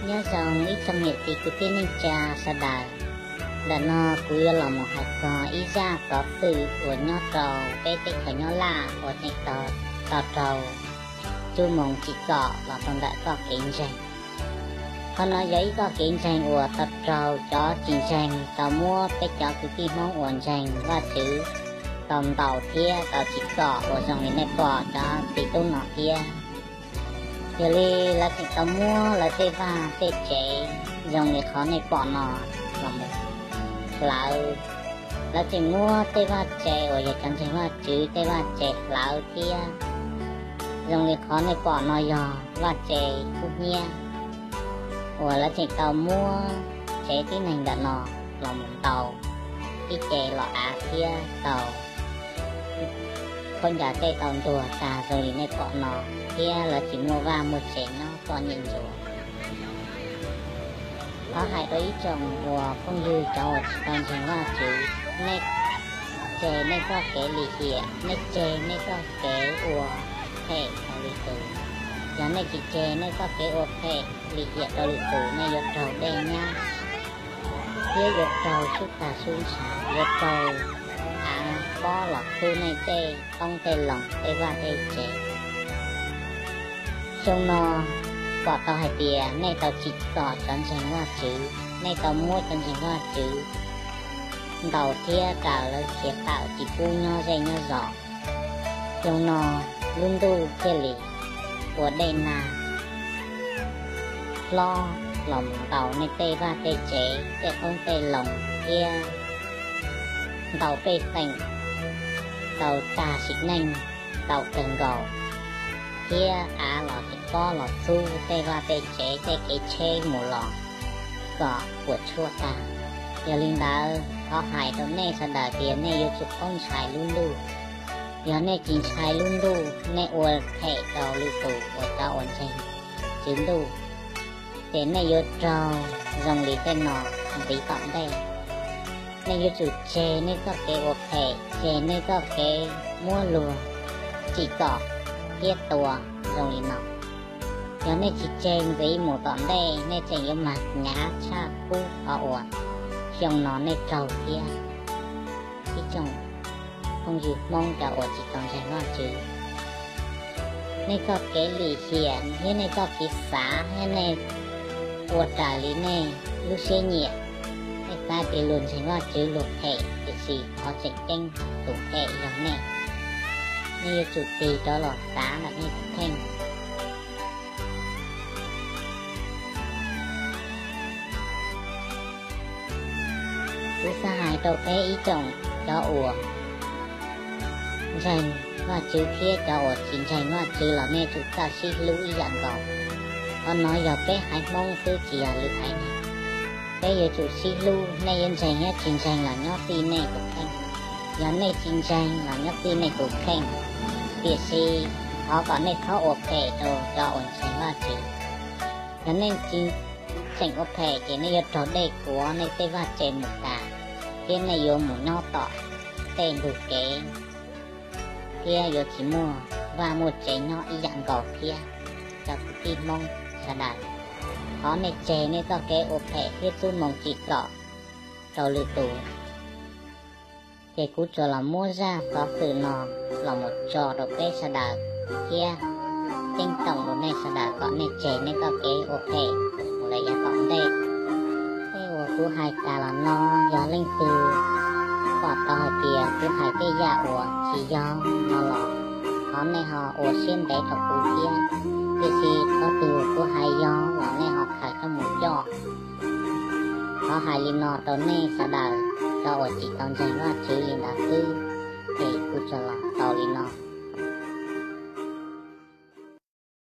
Nyob zoo ib tsoom niam txiv kwv tij neej tsa sawv daws. Ntawm no kuv yuav los mus hais txog ib zaj xov xwm uas nyob rau peb teb chaws Nyab Laj uas tseem tau, tau raug txuj moo tsim txom los rau ntawm txoj kev ntseeg. Qhov no yog ib txoj kev ntseeg uas tau raug cov tsis ntseeg tau muab peb cov kwv tij Hmoob uas ntseeg Vajtswv tau ntaus thiab tau tsim txom uas zoo li nej pom cov txiv tub no thiab. Yog li lawv tseem tau muab lawv tej vaj tej tsev zoo li qhov nej pom no los mus hlawv. Lawv tseem muab tej vaj tse uas yog cov ntseeg Vajtswv tej vaj tse hlawv thiab. Zoo li qhov nej pom no yog vaj tse kub hnyiab uas lawv tseem tau muab tsev tib neeg ntawm no los mus ntaus ib ce los av thiab tau khaub ncaws tej tau ntuag tag zoo li nej pom no, thiab lawv tsis muaj vaj muaj tsev nyob txom nyem ntsuav. Thov hais rau ib tsoom uas phooj ywg cov uas tsis tau ntseeg Vajtswv, nej tseg nej txoj kev lim hiam, nej tseg nej txoj kev ua phem rau lwm tus. Yog nej tsis tseg nej txoj kev ua phem lim hiam rau lwm tus, nej yuav raug dej nyab thiab yuav raug sub tag sub ntsha, yuav raug av pob los txhub nej tej qoob tej loo tej vaj tej tsev. Xyoo no pom tau hais tias nej tau tsim txom cov ntseeg Vajtswv, nej tau muab cov ntseeg Vajtswv ntaus thiab raws lawv khiav tawm tsis pub nyob zej nyob zos. Xyoo no lub ntuj thiaj li ua dej nag hlob los mus ntaus nej tej vaj tej tsev tej qoob tej loo thiab ntaus pej xeem tau tag sim neej ntau kawg nkaus, thiab av los tseem pob los txhub tej vaj tej tsev tej kev tsheb mus los kom puas tsuaj tag. Yog li ntawd thov hais rau nej sawv daws tias nej yuav tsum paub ntshai lub ntuj. Yog nej tsis ntshai lub ntuj, nej ua phem rau lwm tus uas cov uas ntseeg Tswv Ntuj, ces nej yuav raug zoo li tej no ntxiv tom ntej. Nej yuav tsum tseg nej txoj kev ua phem, tseg nej txoj kev muab luag tsim txom thiab tua zoo li no. Yog nej tsis tseg ntxiv mus tom ntej, nej tseem yuav mag hnyav tshaj qub qhov uas xyoo no nej raug thiab. Ib tsoom phooj ywg Hmoob cov uas tsis tau ntseeg Vajtswv, nej txoj kev lim hiam thiab nej txoj kev xav thiab nej ua raws li nej lub siab nyiam, nej xav tias luag ntseeg Vajtswv luag phem, tiam sis qhov tseem ceeb tus phem yog nej. Nej yuav tsum tig rov los xav ntawm nej tus kheej. Kuv xav hais rau peb ib tsoom cov uas ntseeg Vajtswv thiab cov uas tsis ntseeg Vajtswv los nej tsum txawj sib hlub ib yam nkaus. Qhov no yog peb haiv Hmoob xwb tsis yog lwm haiv neeg. Peb yuav tsum sib hlub, nej yuav ntseeg thiab tsis ntseeg los nyob txij nej tus kheej. Yog nej tsis ntseeg los nyob txij nej tus kheej, tiam sis thov kom nej txhob ua phem rau cov uas ntseeg Vajtswv. Yog nej tsis tseem ua phem ces nej yuav raug dej kuav nej tej vaj tse mus tas, thiab nej yuav mus nyob tom tej ntug kev, thiab yuav tsis muaj vaj muaj tsev nyob ib yam nkaus thiab. Cov kwv tij Hmoob sawv daws, thov nej tseg nej txoj kev ua phem thiab txuj moo tsim txom rau lwm tus. Ces kuv tsuas los muab zaj xov xwm no los mus tso rau peb sawv daws thiab ceeb toom rau nej sawv daws kom nej tseg nej txoj kev ua phem mus lawm yav tom ntej. Tej uas kuv hais tas los no, yog leej twg pom tau hais tias kuv hais tej yam uas tsis yog no los, thov nej ho ua siab ntev rau kuv thiab. Tiam sis qhov twg kuv hais yog los nej ho khaws coj mus coj. Thov hais li no rau nej sawv daws, cov uas tsis tau ntseeg Vajtswv li ntawd xwb, ces kuv tsuas los tau li no.